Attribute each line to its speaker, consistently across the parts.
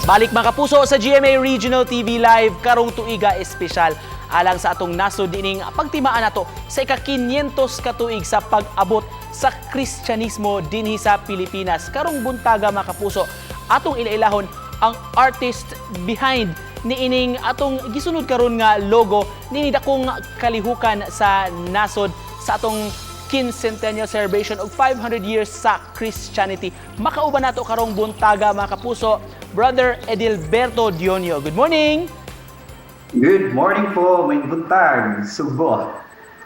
Speaker 1: Balik, mga kapuso, sa GMA Regional TV Live karong tuiga espesyal alang sa atong nasod ining pagtimaan nato sa ika-500 ka tuig sa pag-abot sa Kristyanismo dinhi sa Pilipinas. Karong buntaga, mga kapuso, atong ilailahon ang artist behind niining atong gisunod karon nga logo niini dakong kalihukan sa nasod sa atong quincentennial celebration og 500 years sa Christianity. Makauban nato karong buntaga, mga kapuso, Brother Edilberto Dionio. Good morning!
Speaker 2: Good morning po, maayong buntag, Sugbo.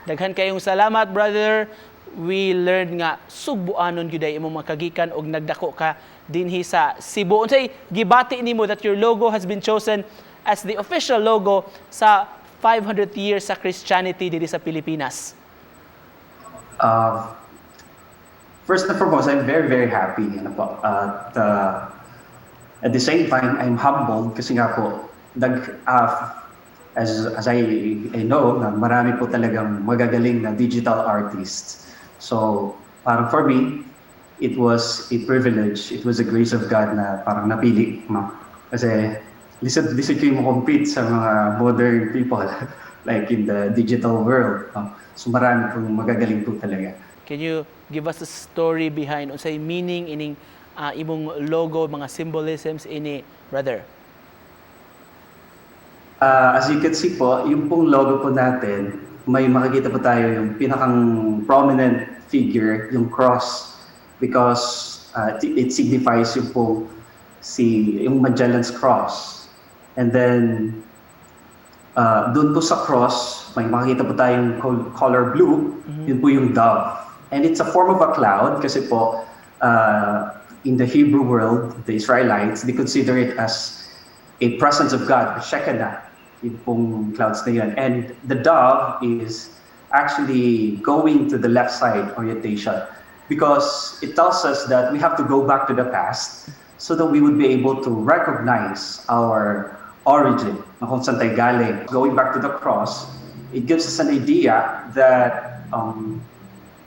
Speaker 1: Daghan kayong salamat, brother. We learned nga Sugbuanon gyud ay imong makagikan og nagdako ka dinhi sa Cebu. Unsay gibati nimo that your logo has been chosen as the official logo sa 500 years sa Christianity dinhi sa Pilipinas?
Speaker 2: First and foremost, I'm very, very happy. Ano po, at at the same time, I'm humbled kasi nga po, as I know, na marami po talagang magagaling na digital artists. So, parang for me, it was a privilege, it was a grace of God na parang napili. No? Kasi lisod, lisod kayo mo-compete sa mga modern people like in the digital world. No? So marami pong magagaling po talaga.
Speaker 1: Can you give us a story behind unsay meaning ining imong logo, mga symbolisms ini, brother?
Speaker 2: As you can see po, yung pong logo po natin, may makikita po tayo yung pinakang prominent figure, yung cross, because it signifies yung po si yung Magellan's cross. And then doon po sa cross, may makikita po tayong color blue, yun po yung dove. And it's a form of a cloud kasi po in the Hebrew world, the Israelites, they consider it as a presence of God, a Shekinah, yung pong clouds na yun. And the dove is actually going to the left side orientation because it tells us that we have to go back to the past so that we would be able to recognize our origin, na kung saan tayo galing. Going back to the cross, it gives us an idea that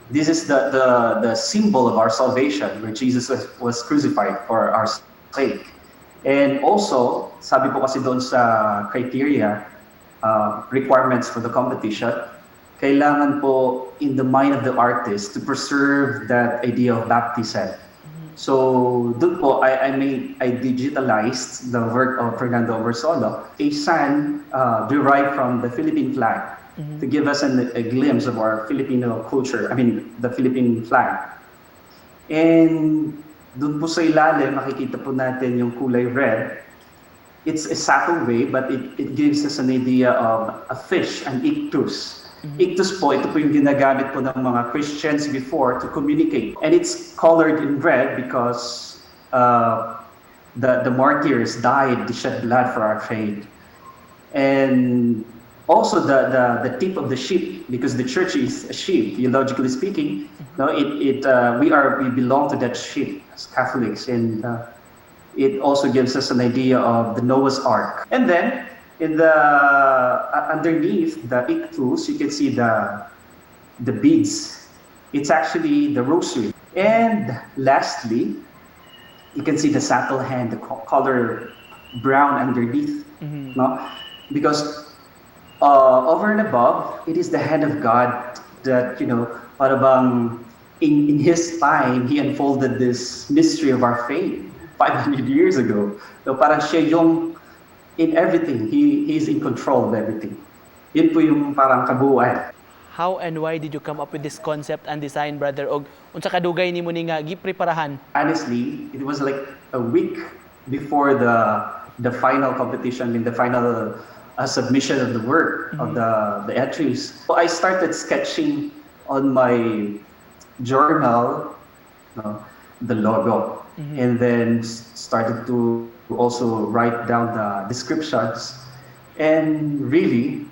Speaker 2: this is the symbol of our salvation, where Jesus was crucified for our sake. And also, sabi po kasi doon sa criteria, requirements for the competition, kailangan po in the mind of the artist to preserve that idea of baptism. So doon po, I digitalized the work of Fernando Amorsolo, a sun derived from the Philippine flag to give us a glimpse of our Filipino culture, I mean, the Philippine flag. And doon po sa ilalim, makikita po natin yung kulay red. It's a subtle way, but it gives us an idea of a fish, an ichthus. Ichthus po, ito po yung ginagamit po ng mga Christians before to communicate. And it's colored in red because the martyrs died, they shed blood for our faith. And also the tip of the ship, because the church is a ship, theologically speaking, no, it we are we belong to that ship as Catholics, and it also gives us an idea of the Noah's Ark. And then in the underneath the ichthus, you can see the beads. It's actually the rosary. And lastly, you can see the subtle hand, the color brown underneath, no? Because over and above, it is the hand of God that, para bang in His time, He unfolded this mystery of our faith 500 years ago. So parang siya yung in everything, He's in control of everything. Yun po yung parang kabuuan.
Speaker 1: How and why did you come up with this concept and design, brother? Og unsa kadugay nimo ni nga gipreparahan?
Speaker 2: Honestly, it was like a week before the final competition, I mean, the final submission of the work of the entries. So I started sketching on my journal, no, the logo, and then started to also write down the descriptions. And really,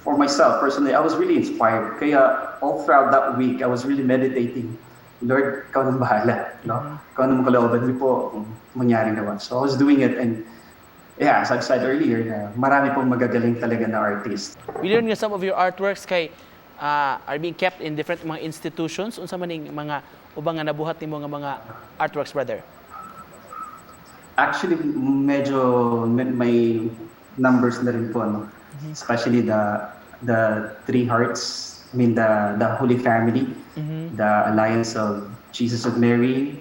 Speaker 2: for myself personally, I was really inspired. Kaya all throughout that week, I was really meditating. "Lord, ikaw nang bahala. No? Ikaw nang kalooban niyo po kung mangyari naman." So I was doing it and yeah, as I've said earlier, na marami pong magagaling talaga na artist.
Speaker 1: We learned nga some of your artworks kay are being kept in different mga institutions. Unsa man ning mga ubang nga nabuhat nimo nga mga artworks, brother?
Speaker 2: Actually, medyo may numbers na rin po, no? Especially the three hearts, I mean the Holy Family, the Alliance of Jesus of Mary.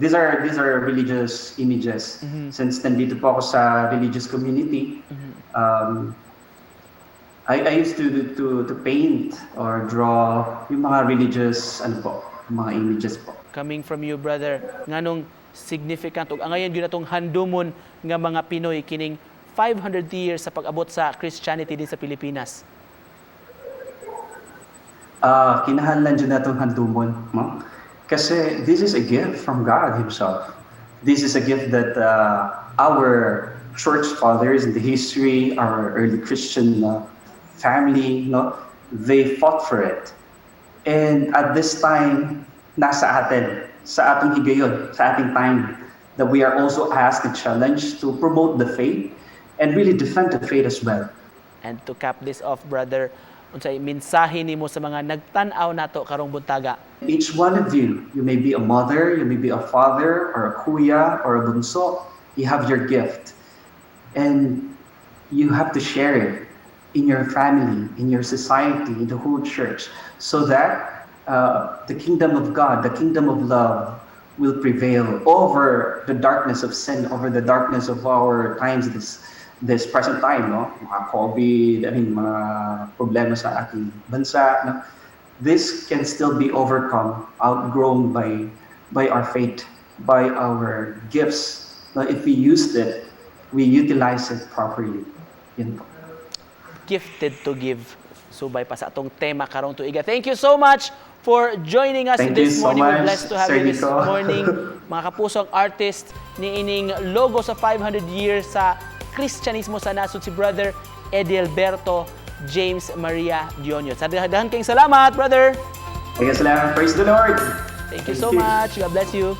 Speaker 2: These are religious images. Since nandito po ako sa religious community, I used to paint or draw yung mga religious ano po, mga images po.
Speaker 1: Coming from you, brother, nganong significant ug angayan gyud natong handumon nga mga Pinoy kining 500 years sa pag-abot sa Christianity din sa Pilipinas?
Speaker 2: Kinahanglan jud natong handumon, no? Kasi this is a gift from God Himself. This is a gift that our church fathers in the history, our early Christian family, no, they fought for it. And at this time, nasa atin, sa atong higayon, sa ating time, that we are also asked and challenged to promote the faith and really defend the faith as well.
Speaker 1: And to cap this off, brother, unsay mensahe nimo sa mga nagtan-aw nato karong buntaga?
Speaker 2: Each one of you, you may be a mother, you may be a father, or a kuya, or a bunso, you have your gift. And you have to share it in your family, in your society, in the whole church, so that the kingdom of God, the kingdom of love, will prevail over the darkness of sin, over the darkness of our times, this present time, no? Mga COVID, I mean, mga problema sa ating bansa, no? This can still be overcome, outgrown by our faith, by our gifts. No, if we used it, we utilize it properly. Yun po.
Speaker 1: Gifted to give. Subay pa sa atong tema karong tuiga. Thank you so much for joining us
Speaker 2: Thank you
Speaker 1: this
Speaker 2: so
Speaker 1: morning. We're
Speaker 2: much,
Speaker 1: blessed to have
Speaker 2: Sir
Speaker 1: you this
Speaker 2: Nico.
Speaker 1: Morning. Mga kapusong artist niining logo sa 500 years sa Kristyanismo sa nasod, si Brother Edelberto James Maria Dionio. Sa daghan kayong salamat, brother.
Speaker 2: Thank you, salamat. Praise the Lord.
Speaker 1: Thank you so much. God bless you.